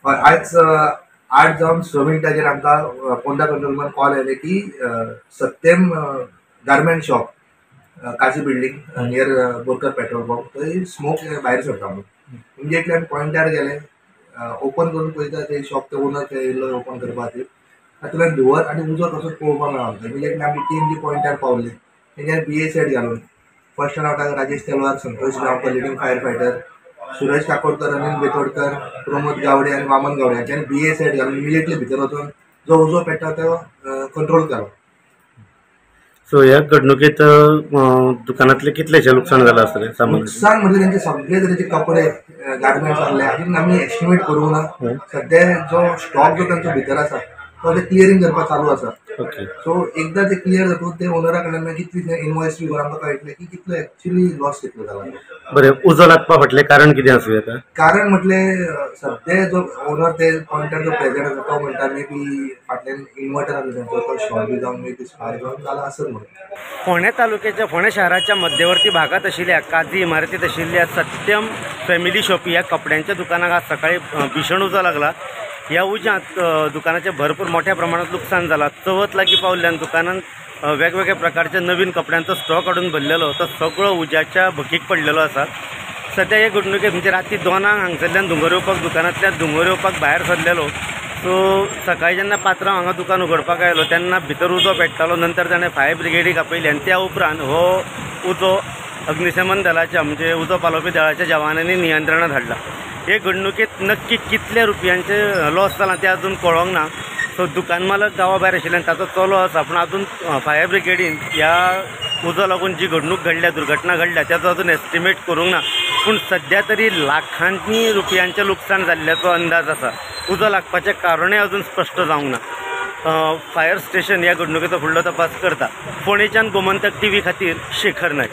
आयज 8:06 आमकां Ponda control रुमान call आयले की Satyam garment shop, Kazi building near Borkar petrol pump, थंय स्मोक भायर सरता म्हणून. इमिजिएटली आमी पॉयंटार गेले, ओपन करून पळयता ते शॉप, ते ओनर थंय येयल्लो ओपन करपा खातीर. तातूंतल्यान धुंवर आनी उजो तसोच पळोवपाक मेळ्ळो आमकां. इमिजिएटली आमी टीम जी पॉयंटार पावली, तेंच्यानी बी ए सेट घालून first रावटाक Rajesh Talwar, Santosh Gaonkar leading fire fighter, Suraj Kakodkar, Anil Betodkar, Pramod Gawade आनी वामन गावडे हांच्यांनी बी ए सेट घालून इमिजिएटली भितर वचून जो उजो पेट्टा तो कंट्रोल केलो. सो ह्या घडणुकेत दुकानांतले कितलेशें लुकसाण जालां आसतलें सामान? नुकसान म्हणजे तेंचे सगळे तरेचे कपडे, गार्मेंट्स आहले, अजून आमी एस्टिमेट करूंक ना. सद्या जो स्टॉक जो तांचो भितर आसा तो आतां क्लियरींग करपाक चालू आसा. ओके. सो एकदां ते क्लियर जातकूच ते ओनरा कडल्यान मागीर कितली इनवॉयस बी करून आमकां कळटलें की कितलो एक्चुअली लॉस कितलो जाला. बरें, उजो लागपा फाटलें कारण कितें आसूं येता? कारण म्हटलें सद्या जो ओनर ते पॉयंटार जो प्रेझेंट आसा तो म्हणटा मे बी फाटल्यान इन्वर्टर आसलो तेंचो, तो शॉर्ट बी जावन मे बी स्पार्क जावन जाला आसत म्हणून. फोंडें तालुक्याच्या फोंडें शहराच्या मध्यवर्ती भागात आशिल्ल्या काजी इमारतीत आशिल्ल्या सत्यम फॅमिली शॉप ह्या कपड्यांच्या दुकानाक आज सकाळी भीषण उजो लागला. ह्या उज्यांत दुकानाचें भरपूर मोठ्या प्रमाणात लुकसाण जालां. चवथ लागीं पावल्ल्यान दुकानांत वेगवेगळ्या प्रकारच्या नवीन कपड्यांचो स्टॉक हाडून भरलेलो तो सगळो उज्याच्या भकीक पडलेलो आसा. सद्या हे घडणुकेत म्हणजे राती 2 हांगसरल्यान धुंगर येवपाक, दुकानांतल्यान धुंगर येवपाक भायर सरलेलो. सो सकाळी जेन्ना पात्रांव हांगा दुकान उगडपाक आयलो तेन्ना भितर उजो पेट्टालो. नंतर ताणें फायर ब्रिगेडीक आपयली आनी त्या उपरांत हो उजो अग्निशमन दलाच्या म्हणजे उजो पालोवपी दळाच्या जवानांनी नियंत्रणात हाडला. हे घडणुकेत नक्की कितल्या रुपयांचे लॉस जालां तें अजून कळोंक ना. सो दुकान मालक गांवा भायर आशिल्ल्यान ताचो चलो आसा, पूण अजून फायर ब्रिगेडीन ह्या उजो लागून जी घडणूक घडल्या, दुर्घटना घडल्या त्याचो अजून एस्टिमेट करूंक ना. पूण सद्या तरी लाखांनी रुपयांचें लुकसाण जाल्ल्याचो अंदाज आसा. उजो लागपाचें कारणूय अजून स्पश्ट जावंक ना. फायर स्टेशन ह्या घडणुकेचो फुडलो तपास करता. फोंडेच्यान गोमंतक टीव्ही खातीर शेखर नायक.